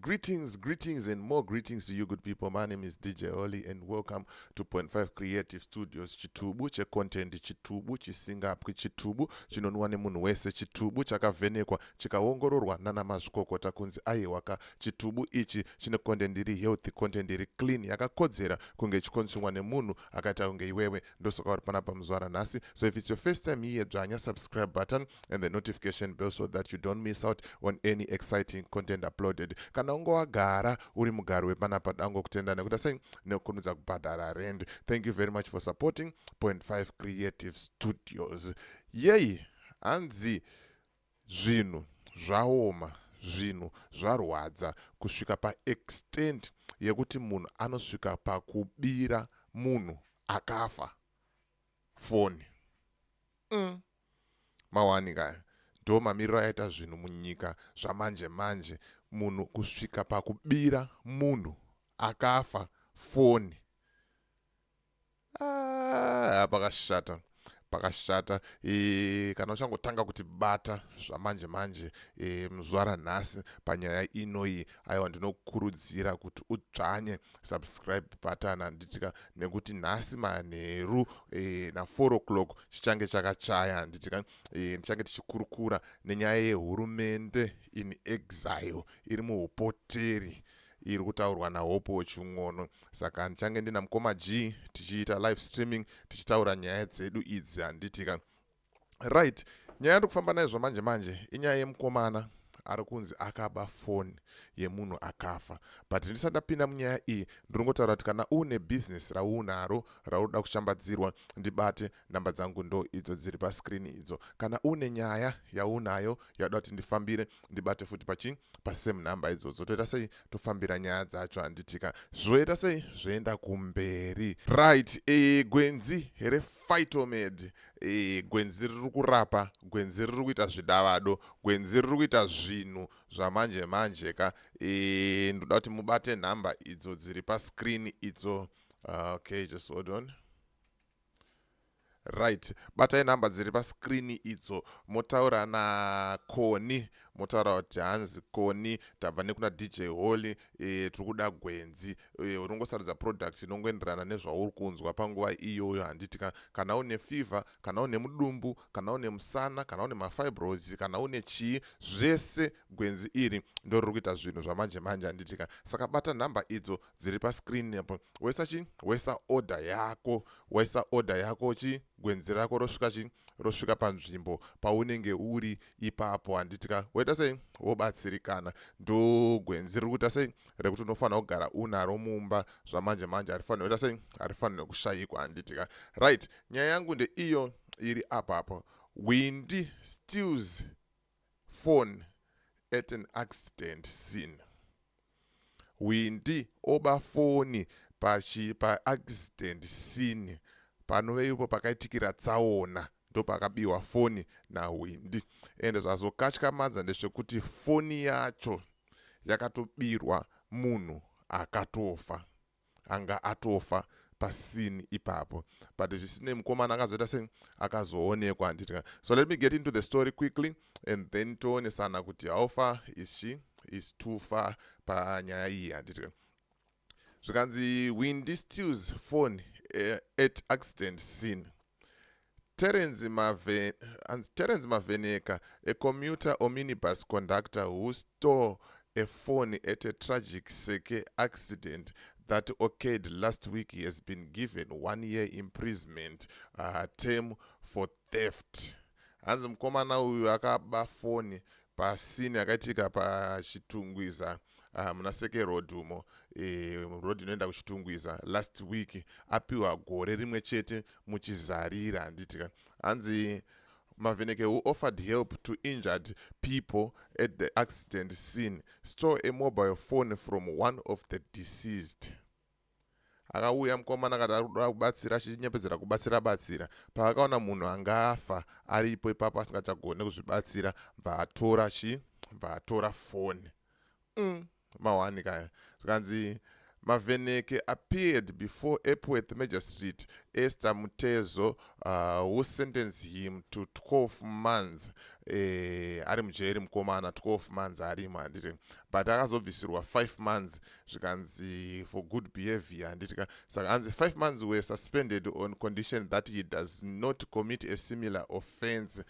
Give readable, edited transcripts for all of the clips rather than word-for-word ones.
Greetings, greetings, and more greetings to you, good people. My name is DJ Oli, and welcome to Point 5 Creative Studios. Chitubu checontent, chitubu chisingapwi, chitubu chinonwa nemunhu wese, chitubu chakavhenekwa chikaongororwa nana mazvikokota kunzi aiwaka, chitubu ichi chine content iri healthy, content iri clean, yakakodzera kunge ichikonsumwa nemunhu akaita kunge iwewe. Ndosaka uri panapa muzuva ranhasi. So if it's your first time here, dzvanya subscribe button and the notification bell so that you don't miss out on any exciting content uploaded. Kana unge wagara uri mugari wepanapa, dangokutenda nekuti sei nekukurumidza kubhadhara rent. Thank you very much for supporting Point 5 Creative Studios. Yei, hanzi zvinhu zvaoma, zvinhu zvarwadza kusvika paextent yekuti munhu anosvika pakubira munhu akafa foni. Mawani kaya, ndo mamiriro aita zvinhu munyika zvamanje manje. Munhu kusvika pakubira munhu akafa foni. Ah, pakashata, pakashata. Kana uchangotanga kuti bata zvamanje manje muzuva ranhasi panyaya inoyi, aiwa, ndinokurudzira kuti udzvanye subscribe button, handitika? Nekuti nhasi manheru na4 o'clock chichange chakachaya, handitika? Ndichange tichikurukura nenyaya yehurumende in exile iri muupoteri iri kutaurwa naHope Chin'ono. Saka ndichange ndina mukoma G tichiita live streaming, tichitaura nyaya dzedu idzi, handitika? Right, nyaya yandiri kufamba nayo zvamanje manje inyaya yemukomana ari kunzi akaba foni yemunhu akafa. But ndisati ndapinda munyaya iyi, ndinongotaura kuti kana uine bhizinesi raunaro raunoda kushambadzirwa, ndibate. Namba dzangu ndo idzo dziri pascreen idzo. Kana une nyaya yaunayo yauda kuti ndifambire, ndibate futi pachi pasame namba idzodzo. Toita sei? Tofambira nyaya dzacho, handitika? Zvoita sei? Zvoenda kumberi. Right, gwenzi rePhytomed, gwenzi riri kurapa, gwenzi riri kuita zvidavado, gwenzi riri kuita zvinhu zvamanje manje ka. Ndoda kuti mubate nhamba idzo dziri pascreen idzo. Okay, just hold on. Right, batai nhamba dziri pascreen idzo, motaura nakoni, motaura kuti hanzi Koni, tabva nekuna DJ Holly, tiri kuda gwenzi. Unongosarudza product inongoenderana nezvauri kunzwa panguva iyoyo, handiti? Kana une fever, kana une mudumbu, kana une musana, kana une mafibroids, kana une chii zvese, gwenzi iri ndo riri kuita zvinhu zvamanje manje, handitika? Saka bata nhamba idzo dziri pascreen apo, waisa chi waisa order yako, waisa order yako chi gwenzi rako rosvika chi rosvika panzvimbo paunenge uri ipapo, handitika? Woita sei? Wobatsirikana. Ndo gwenzi riri kuita sei rekuti unofanira kugara unaro mumba zvamanje manje, harifaniri kuita sei, harifaniri kushayikwa, handitika? Right, nyaya yangu ndeiyo iri apapo. Windi steals phone at an accident scene. Windi oba foni pachi paaccident scene, panove ipo pakaitikira tsaona, ndopakabiwa foni naWindi. Ende zvazokatyamadza ndezvekuti foni yacho yakatobirwa munhu akatofa, anga atofa pascene ipapo. But zvisinei, mukomana akazoita sei? Akazoonekwa, handiti? So let me get into the story quickly and then toonesana kuti how far is she is too far panyaya iyi, handiti? Zvikanzi, "Windy steals phone at accident scene." Terence Maveneka, a commuter or minibus conductor who stole a phone at a tragic Seke accident that occurred last week, has been given 1 year imprisonment term for theft. Hanzi mukomana uyu akaba foni pascene yakaitika paChitungwiza, muna Seke Road umo, road inoenda kuChitungwiza, last week, apiwa gore rimwe chete muchizarira, handitika? Hanzi Maveneke, who offered help to injured people at the accident scene, stole a mobile phone from one of the deceased. Akauya mukomana akati ari kuda kubatsira, achinyepedzera kubatsira batsira. Paakaona munhu anga afa aripo ipapo asingachagone kuzvibatsira, bva atora chi bva atora foni. Mawani kaya. Zvikanzi Maveneke appeared before Epworth Magistrate Esther Mutezo, who sentenced him to 12 months. Ari mujeri mukomana, 12 months arimo, handiti? But akazobvisirwa 5 months, zvikanzi for good behavior, handiti? Saka hanzi 5 months were suspended on condition that he does not commit a similar offense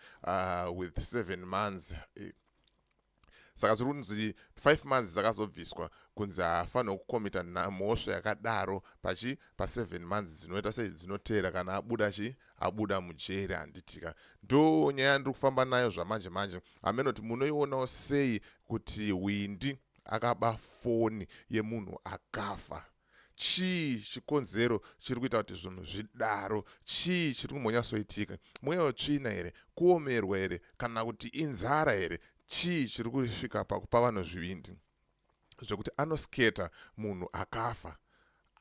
with 7 months. Saka zviri kunzi 5 months dzakazobviswa kunzi haafanirwa kukomita mhosva yakadaro pachi pa7 months dzinoita sei, dzinoteera kana abuda chi abuda mujeri, handitika? Ndo nyaya yandiri kufamba nayo zvamanje manje. Hamenoti munoionawo sei kuti Hwindi akaba foni yemunhu akafa? Chii chikonzero chiri kuita kuti zvinhu zvidaro? Chii chiri kumbonyatsoitika? Mweya wetsvina here, kuomerwa here, kana kuti inzara here? Chii chiri kusvika pakupa vanhu zvivindi zvekuti anosketa munhu akafa,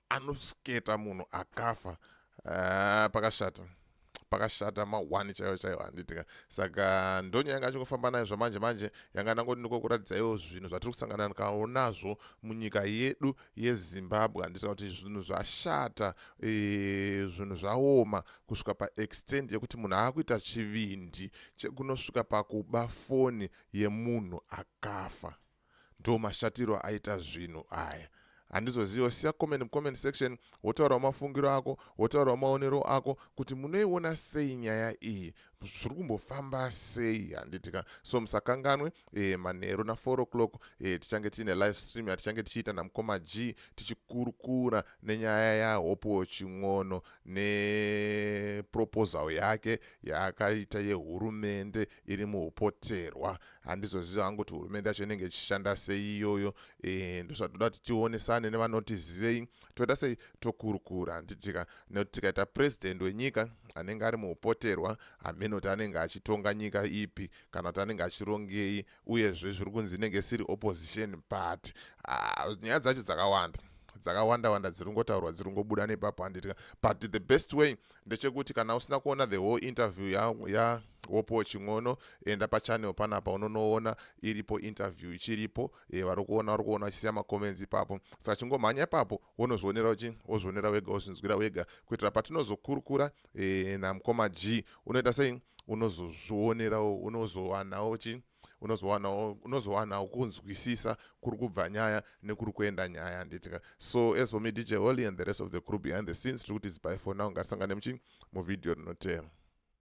anosketa munhu akafa? Pakashata, pakashata ma1 chaivo chaivo, handitika? Saka ndonyaya yanga achingofamba nayo zvamanje manje. Yanga ndangoti ndikokuratidzaiwo zvinhu zvatiri kusangana nazvo munyika yedu yeZimbabwe, handitika? Kuti zvinhu zvashata, zvinhu zvaoma kusvika paextent yekuti munhu aakuita chivindi chekunosvika pakuba foni yemunhu akafa. Ndo mashatiro aita zvinhu aya. Handizoziva. Siya comment mucomment section, wotaurawo mafungiro ako, wotaurawo maonero ako kuti munoiona sei nyaya iyi, zviri kumbofamba sei, handitika? So musakanganwe, manheru na4 o'clock tichange tiine live stream yatichange tichiita namukoma G, tichikurukura nenyaya yaHope Chin'ono neproposal yake yaakaita yehurumende iri muupoterwa. Handizoziva hangu kuti hurumende yacho inenge ichishanda sei iyoyo. Ndozvatoda kuti tionesane nevanotizivei, toita sei, tokurukura, handitika? Nekuti tikaita purezidendi wenyika anenge ari muupoterwa, hamene kuti anenge achitonga nyika ipi kana kuti anenge achirongei. Uyezve zviri kunzi inenge isiri opposition party. Ah, nyaya dzacho dzakawanda, dzakawanda wanda, dziri kungotaurwa, dziri kungobuda nepapo, handitika? But the best way ndechekuti kana usina kuona the whole interview ya Hopewell Chin'ono, enda pachannel panapa, unonoona iripo interview ichiripo. Vari kuona, vari kuona vachisiya macomments ipapo. Saka chingomhanya ipapo, wonozvionera uchi wozvionera wega, wozvinzwira wega, kuitira patinozokurukura namukoma G, unoita sei, unozozvionerawo, unozowanawo chi unozowanawo kunzwisisa kuri kubva nyaya nekuri kuenda nyaya, handitika? So as for me, DJ Holly, and the rest of the crew behind the scenes, tiri kuti bye for now. Ngatisangane muchi muvhidhiyo rinoteera.